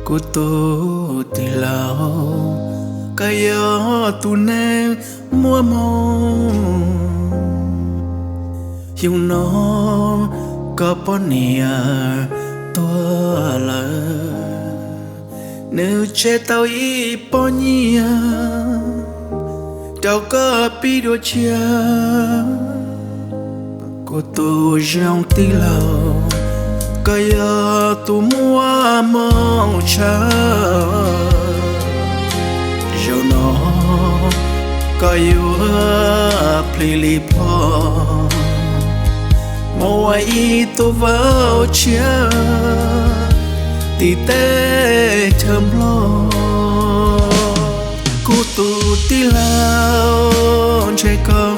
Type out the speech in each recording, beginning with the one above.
Kuv tus tij laug, koj yog tus neeg muaj hmoo. Xyoo no koj poj niam tuag lawm, nws tseg tau ib pob nyiaj rau koj pib dua tshiab. Kuv tus zoo tij laug, koj yog tus muaj hmoo tshaj. Zaum no koj yuav plig li pog, mus ua ib tug vauv tshiab tim teb chaws Nplog. Kuv tus tij laug, ntshe koj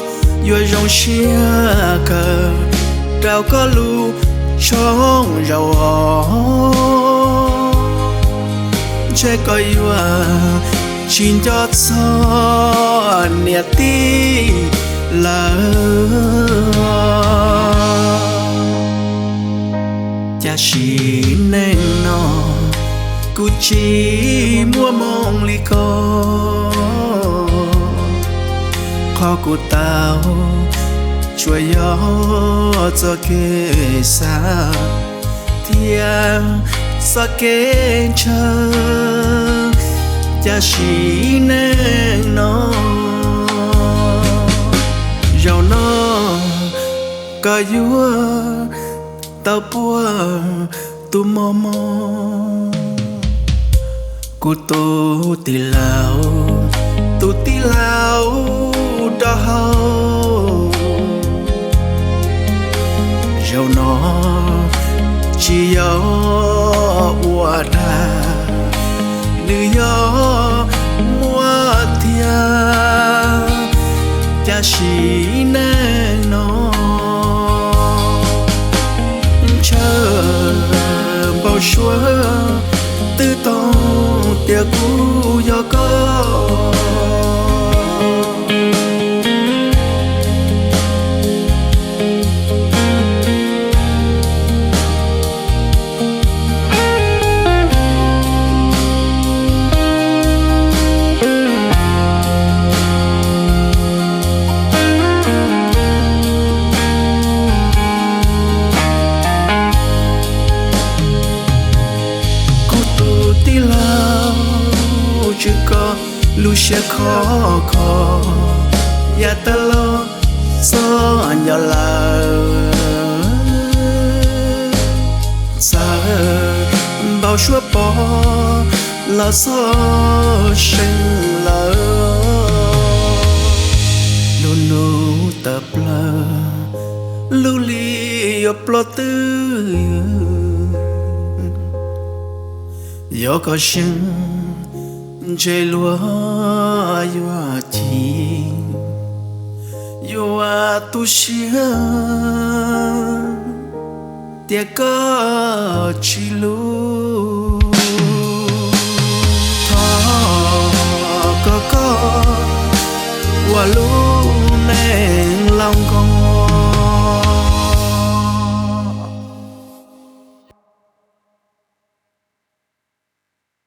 yuav zoo siab kawg rau koj lub tshooj zaum os. Ntshe koj yuav tsis nco txog niam tij lawm. Tiam sis neej no kuv tsis muaj hmoo li koj, qhov kuv tau tsuas yog txoj kev xav thiab txoj kev ntshaw. Tiam sis neej no, zaum no koj yuav tau puag tus mos mos. Kuv tus tij laug, tus tij laug rau hauv, zaum no tsis yog ua dag, nws yog muaj tiag. Tiam sis neej no ntshaw npau suav twb tau tias kuv yog koj. Kuv tus tij laug, tswv koj lub siab khov kho, yav tas los txog nyob lawm, txawm npau suav pog los txog seev lawm. Lub hnub tawm plaws, lub hli yuav ploj twb, yog koj seev ntshe luag yuav chim, yuav tu siab tias koj tsis hlub.